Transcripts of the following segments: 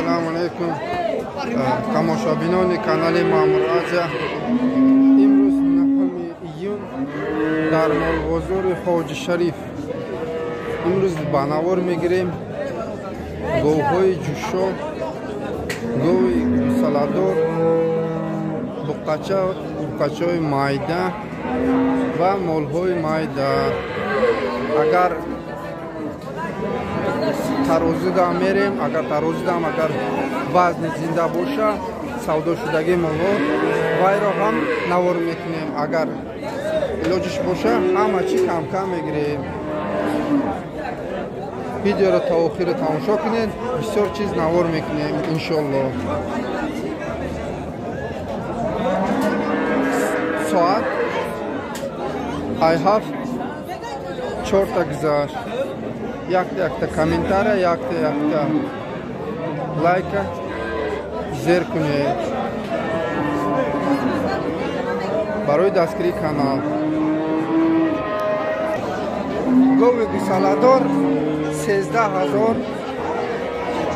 Ассалому алайкум тамошобинони канали Маъмур Азия. Имрӯз 9 июн дар молбозори Ҳоҷи Шариф имрӯз ба навор мегирем говҳои ҷӯшо, гови гӯсаладор, буқачаҳои майда ва молҳои майда. Агар тарозида мерем, агар тарозидам, агар вазни зинда боша, савдошудагии молҳо вайро ҳам навор мекунем. Агар илоҷиш боша, ҳама чӣ камкам мегирем. Видеоро то охира тамошо кунед, бисёр чиз навор мекунем иншоллоҳ. Соат 7 чорта гузашт. Якта якта комментария, якта якта лайка зер кунед барои дастгирии канал. Гови гӯсаладор 13 000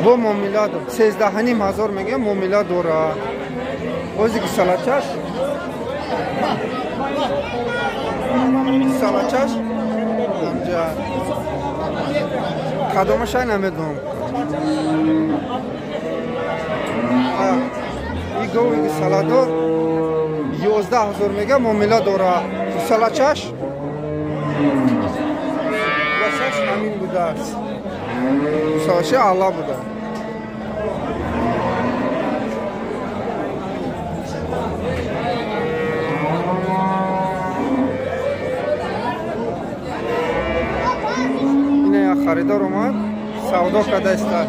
бо муомила, 13 500 мегӯям, муомила дорад. Бози гӯсалачаш амҷа кадомаша намедонам. И гови гӯсаладор 11 000 мега, муомила дорад. Гӯсалачаш ҳамин будааст. Гӯсалачи алла буда. Ина як харидор омад, савдо карда истад.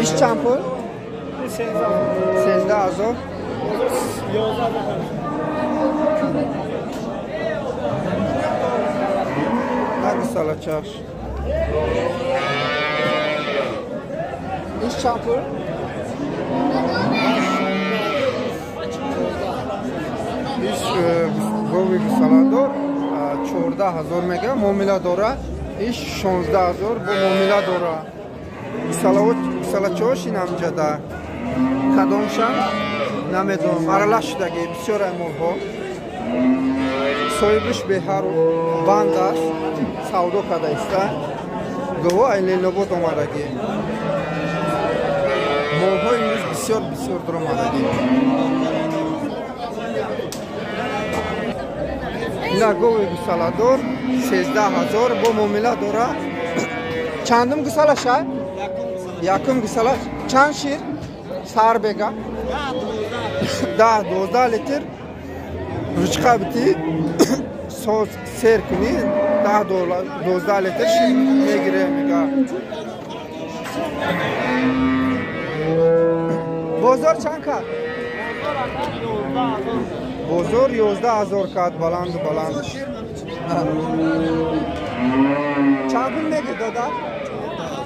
Иш чанд пул? 13 000. Гӯсалачаш. Иш чанд пул? Иш гови гӯсаладор 14 000 мега, муомила дорад. Иш 16 000 бо муомила дорад. Гӯсалачаҳош ин ҳамҷада. Кадомша намедонам, аралаш шудаги бисёрай молҳо. Соҳибиш беҳару банд аст, савдо карда иста. Гоҳо ай Ленинобод омадагӣ. Молҳо имрӯз бисёр бисёр дуромадагӣ. Ина гови гӯсаладор 13 000 бо муомила дорад. Чандум гӯсалаша? Якум гӯсала. Чанд шир? Сар бега? 10-12 литр. Ручка бити соз сер кунӣ, 10-12 литр шир мегире, мега. Бозор чанд кард? Бозор 11 000 кард, баланду баланд. Чанд пул мегир дода?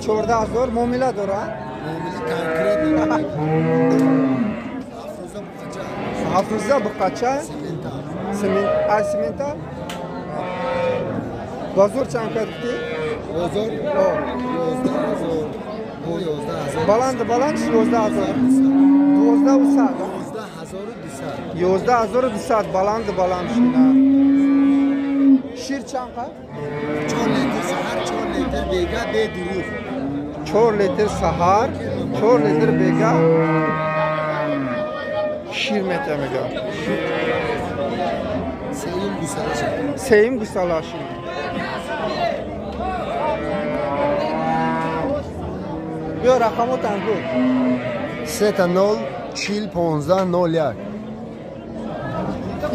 14 000 муомила дорад? Ҳафрӯза буқача? Ай симентал? Бозор чанд кард гуфтӣ? Бозор 11 000. Баланду баланд 11 000. 12 100. 11 200 баланду баланд шина. Шир чанд қад? 4 литр саҳар, 4 литр бега, бе дурӯғ. 4 литр саҳар, 4 литр бега шир мета, мега. Сеюм гӯсалаша. Сеюм гӯсалаша. Биё, рақамотан гӯ. 3 0 40 15 01.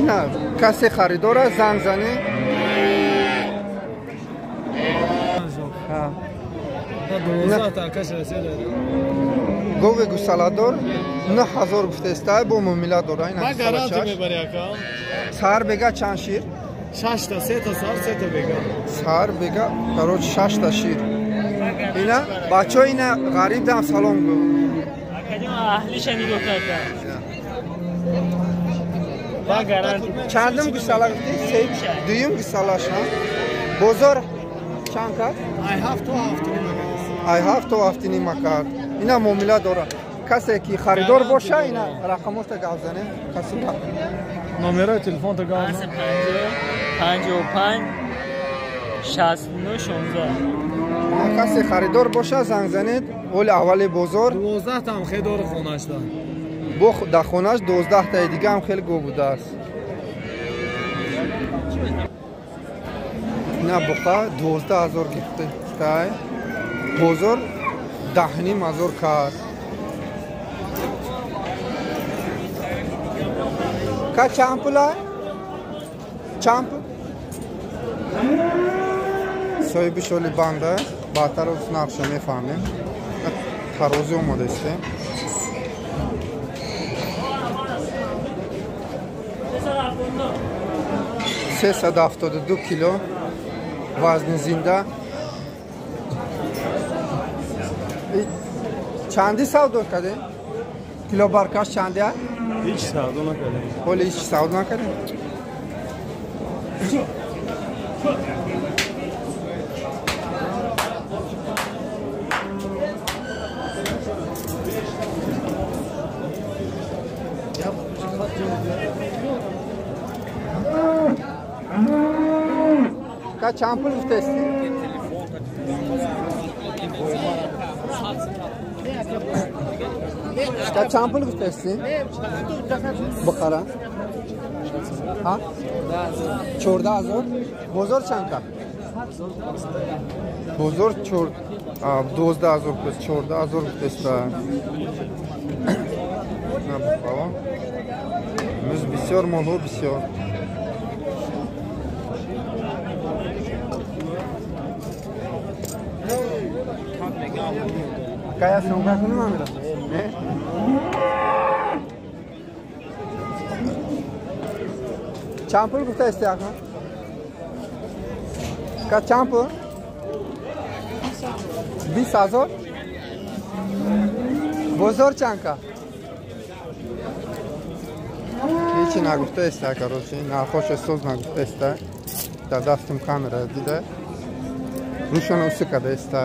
Ина касе харидора, занг зане. Ҳа. Гови гӯсаладор 9000 гуфтаистай, бо муомила дора. Ина гӯсалачаш. Саҳар бега чанд шир? Шашта, сета сар, сета бега. Саҳар бега, короче, шашта шир. Ина бачаҳо, ина ғариб дам салом гӯ. Аҳлиша нигоҳ карда. Чандум гӯсала гуфтӣ? Дуюм гӯсалаш. Бозор чанд кард? Ай ҳафт то ҳафту. Ай 7 то 7.5 кард. Ина муомила дора. Касе ки харидор боша, ина рақамошта гап занем. Касе номерои телефонта гап зан. 55 69 16. Касе харидор боша занг занед. Оли аввали бозор 12 та ҳам хел дора хонашда. Бо дар хонаш 12 таи дига ҳам хеле гов будааст. Ина буқа 12,000 гирифтай. Бозор 10,500 кард. Ка чанд пула? Чанд пул? Соҳиби шоли банда баъдтар нархша мефаҳмем. Тарозӣ омодаистем. 372 кило вазни зинда. Чанди савдо кардем? Кило баркаш чанди? Ҳеҷ савдо накардем. Ҳоло ҳеҷ савдо накардем? Ка чанд пул гуфтаисти? Ка чанд пул гуфтаисти? Бухара? Ҳа? 14,000? Бозор чанд кард? Бозор 12,000 гуфтаист, 14,000 гуфтаиста. На бухара. Имрӯз бисёр молҳо бисёр. Кая съёмка кунем амира? Не? Чанд пул гуфтаисти ака? Ка чанд пул? 20,000? Бозор чанд ка? Ҳечи нагуфтаиста, короче, нархоша соз нагуфтаиста. Дар дастум камера дида. Рӯшона усӣ кадаиста.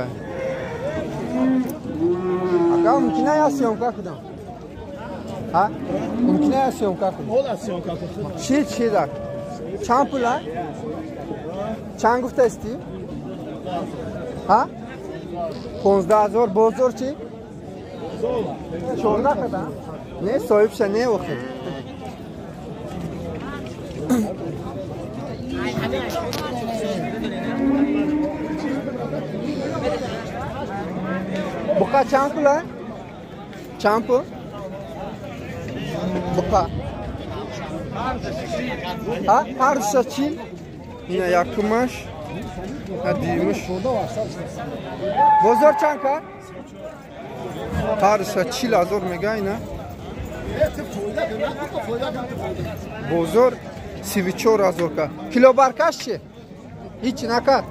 Ака, мумкина я съёмка кунам? Ҳа? Мумкина я съёмка кунам? Ола съёмка кунам. Чӣ чӣ дар? Чанд пула? Чанд гуфтаисти? Ҳа? 15,000. Бозор чӣ? 14 када? Не, соҳибша не охир. Буқа чанд пула? Чанд пул? Буқа. Ҳа? Ҳар душа чил? Ина якумаш, дуюмаш. Бозор чанд кард? Ҳар душа 40,000 мега ина. Бозор 34,000 кард. Кило баркаш чи? Ҳеҷ накард?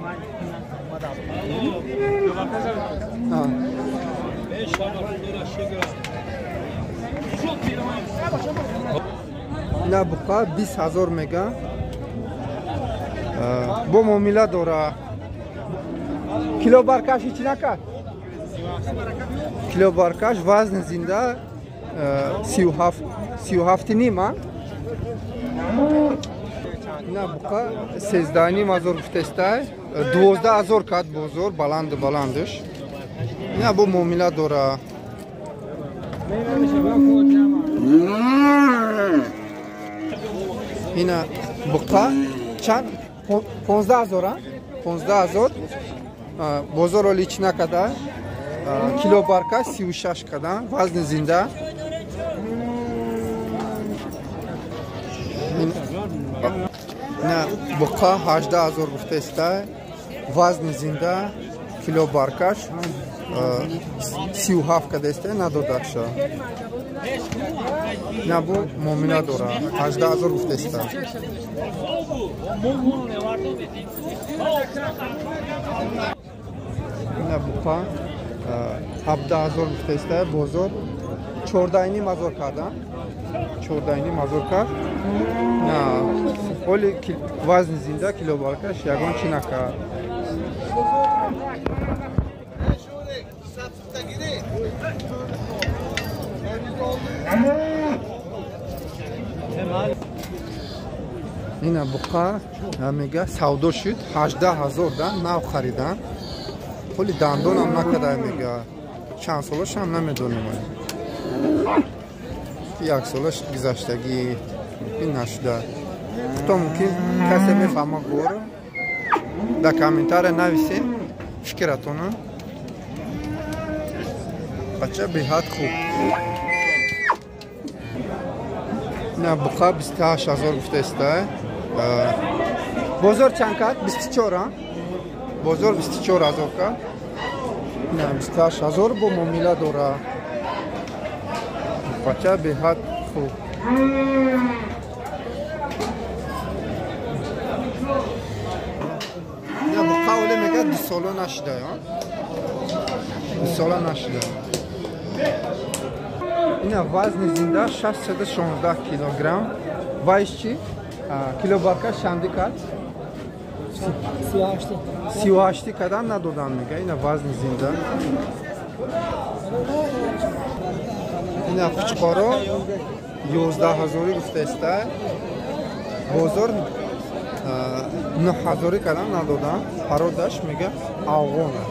Ина буқа 20,000 мега. Бо муомила дора. Кило баркаш ҳеҷ накард? Кило баркаш вазни зинда 37,5. Ина буқа 13,500 гуфтаистай. 12,000 кард бозор, баланду баландаш. Ина бо муомила дора. Ина буқа чанд? 15,000, 15,000. Бозорро лич накарда. Кило барка 36 кардан, вазни зинда. Ина буқа 18,000 гуфтаистай. Вазни зинда, кило баркаш 37 кадаистай, надодакша. Ина бу муомила дора, 18,000 гуфтаиста. Ина буқа 17,000 гуфтаиста, бозор 14,500 кардан. 14,500 кард. На, оли вазни зинда кило баркаш ягон чӣ накард. Ина буқа мега савдо шуд 18 000 да нав харидан. Пули дандонам накарда мега. Чанд солашам намедонем. Як солаш гузаштагӣ мумкин нашуда. То мумкин касе мефаҳма гӯро дар комментария нависем фикратона. Бача беҳад хуб. На буқа 28 000 гуфтаиста. Бозор чанд кард? 24, а? Бозор 24 000 кард. На 28 000 бо муомила дора. Бача беҳад хуб. На буқа оле мега 2 сола нашуда, а? 2 сола нашуда. Ина вазни зинда 616 килограмм. Вайш чи? Килобарка шанди кард? 38 кадан надодан мега. Ина вазни зинда. Ина қучқоро 11 000 гуфтаиста. Бозор 9 000 кадан надодан. Пародаш мега афғона.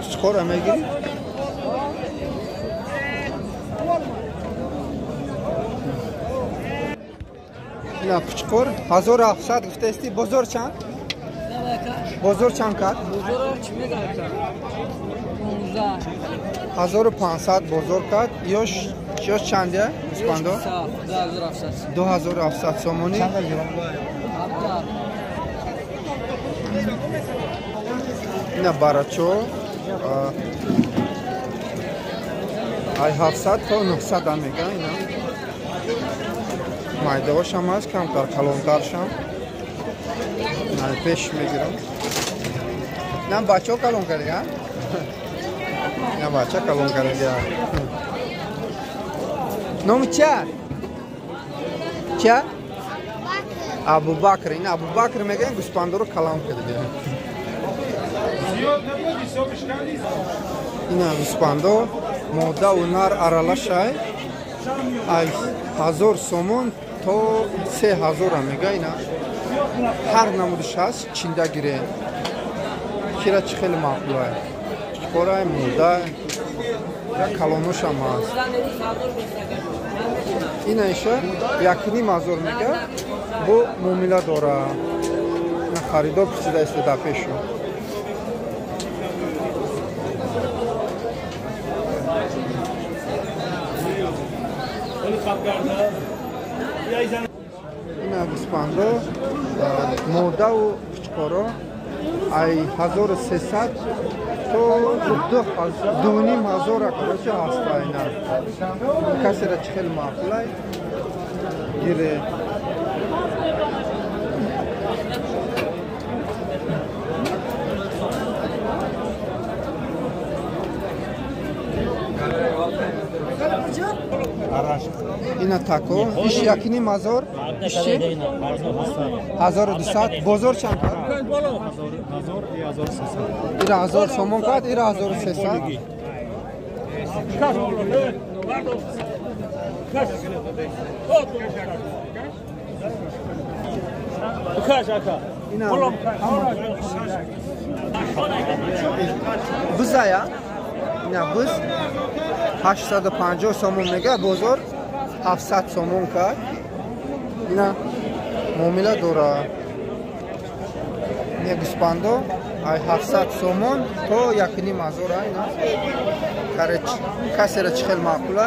Қучқора мегирӣ? Ина қучқор 1700 гуфтаисти. Бозор чанд? Бозор чанд кард? 1500 бозор кард. Ёш чандя? Гӯспандо? 2700 сомонӣ. Ина барачо ай 700 то 900 ам мега. Ина майдаошам аст, камтар калонтаршам. Ай пеш мегирам. На бачо калон карда? На бача калон карда. Номи ча? Ча? Абубакр. Ина Абубакр мегӯянд, гӯспандоро калон карда. Ина гӯспандо модаву нар аралашай ай 1000 сомон то 3000 мега. Ина ҳар намудиш ҳаст, чинда гире. Кира чӣ хеле маъқулай. Қучқорай, модай, я калоношам ҳаст. Ина иша 1 500 мега бо муомила дора. Ина харидор пурсида истода пешу. Ина гӯспандо модаву қучқоро ай 1300 то 2500 короче ҳаста. Ина касера чӣ хеле маъқулай гире. Ина тако иш 1 500, иш чи 1200. Бозор чанд кард? Ира 1000 сомон кард, ира 1300. Ина бузая, ина буз 850 сомон мега, бозор 700 сомон кард. Ина муомила дора. Не гӯспандо ай 700 сомон то 1 500. Ина кареч касера чӣ хел маъқула.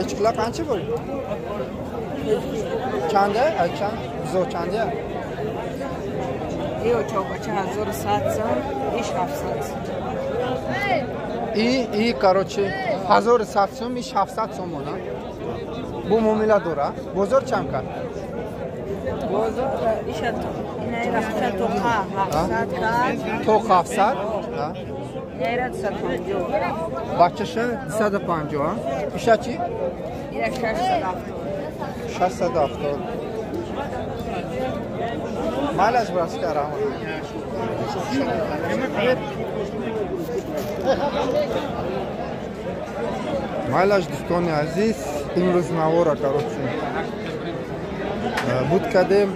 Эчкила қанча буд? Чанда? Ай чанд? Бузо чанда? Ио чобача 1100 сом, иш 700. И короче 1100 сом, иш 700 сомон, а? Бу муомила дора. Бозор чанд кард? Бозор иша ина рафта то 700 кард. То 700? А? Ина 250. Бачаша 250, а? Иша чи? Ина 670. 670. Майлаш браска раҳмат. Майлаш дӯстони азиз, имрӯз навора короче буд кардем.